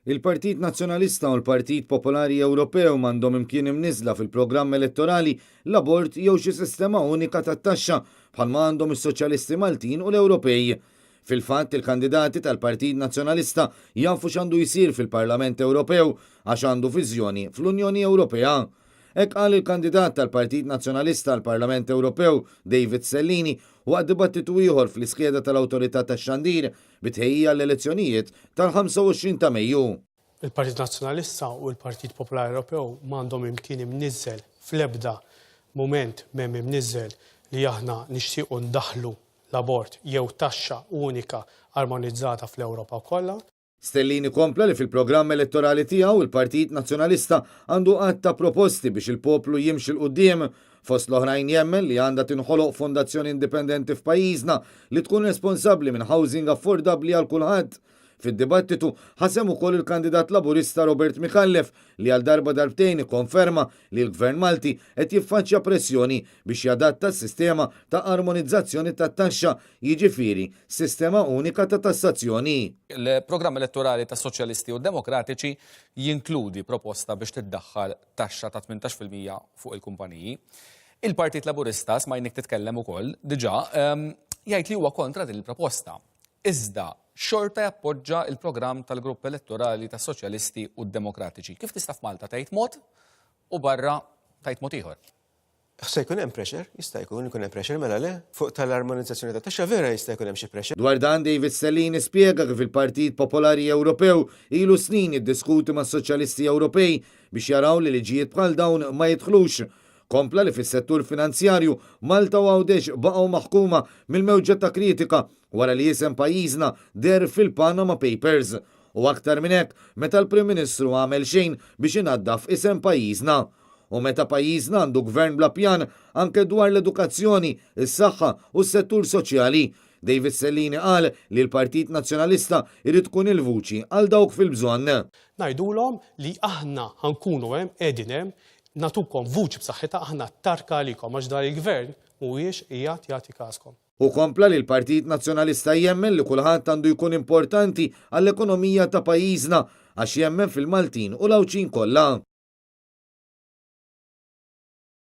Il-Partit Nazzjonalista u l-Partit Popolari Ewropew m'għandhom imkien imniżżla fil-programm elettorali l-abort jew xi sistema unika tat-taxxa bħalma għandhom is-Soċjalisti Maltin u l-Ewropej. Fil-fatt, il-kandidati tal-Partit Nazzjonalista jafu x'għandu jsir fil-Parlament Ewropew għax għandu viżjoni fl-Unjoni Ewropea. Hekk qal il-kandidat tal-Partit Nazzjonalista għall-Parlament Ewropew, David Stellini, waqt dibattitu ieħor fl-iskeda tal-Awtorità tax-Xandir bi tħejjija għall-elezzjonijiet tal-25 ta' Mejju. Il-Partit Nazzjonalista u l-Partit Popolari Ewropew m'għandhom imkien imniżżel, fl-ebda mument m'hemm imniżżel li aħna nixtiequ ndaħħlu l-abort jew taxxa unika armonizzata fl-Ewropa kollha. Stellini kompla li fil-programm elettorali tiegħu il-Partit Nazzjonalista għandu għadd ta' proposti biex il-poplu jimxi 'l quddiem. Fost l-oħrajn jemmen li għandha tinħoloq fondazzjoni indipendenti f'pajjiżna li tkun responsabbli minn housing affordabbli għal kulħadd. Fid-dibattitu ħa sehem ukoll il-kandidat Laburista Robert Micallef li għal darba darbtejn ikkonferma li l-Gvern Malti qed jiffaċċja pressjoni biex jadatta s-sistema ta' armonizzazzjoni tat-taxxa, jiġifieri sistema unika ta' tassazzjoni. Il-programm elettorali tas-Soċjalisti u d-Demokratiċi jinkludi proposta biex tiddaħħal taxxa ta' 18% fuq il-kumpaniji. Il-Partit Laburista, smajnik titkellem ukoll, diġà, ehm, jgħid li huwa kontra din il-proposta. Iżda, xorta jappoġġa il-programm tal-grupp elettorali tas Soċjalisti u Demokratiċi. Kif tista' f'Malta tgħid mod u barra tgħid mod ieħor? Se jkun hemm pressure, jista' jkun ikun hemm pressure mela le, fuq tal-armonizzazzjoni tat-taxxa vera jista' jkun hemm xi pressure. Dwar dan David Stellini spjega kif il-Partit Popolari Ewropew ilu snin jiddiskuti mas-Soċjalisti Ewropej biex jaraw li liġijiet bħal dawn ma jidħlux. Kompla li fis-settur finanzjarju Malta u Għawdex baqgħu maħkuma mill-mewġa ta' kritika wara li isem pajjiżna deher fil-Panama Papers. U aktar minn hekk, meta l-Prim Ministru għamel xejn biex inaddaf isem pajjiżna. U meta pajjiżna għandu gvern bla pjan anke dwar l-edukazzjoni, is-saħħa u s-settur soċjali. David Stellini qal li l-Partit Nazzjonalista jrid tkun il-vuċi għal dawk fil-bżonn. Ngħidulhom li aħna ħa nkunu hemm, qegħdin hemm, nagħtukom vuċi b'saħħitha, aħna t-tarka għalikom għax dan il-gvern mhuwiex qiegħed jagħti kaskom. Hu kompla li l-Partit Nazzjonalista jemmen li kulħadd għandu jkun importanti għall-ekonomija ta' pajjiżna għax jemmen fil-Maltin u l-Għawdxin kollha.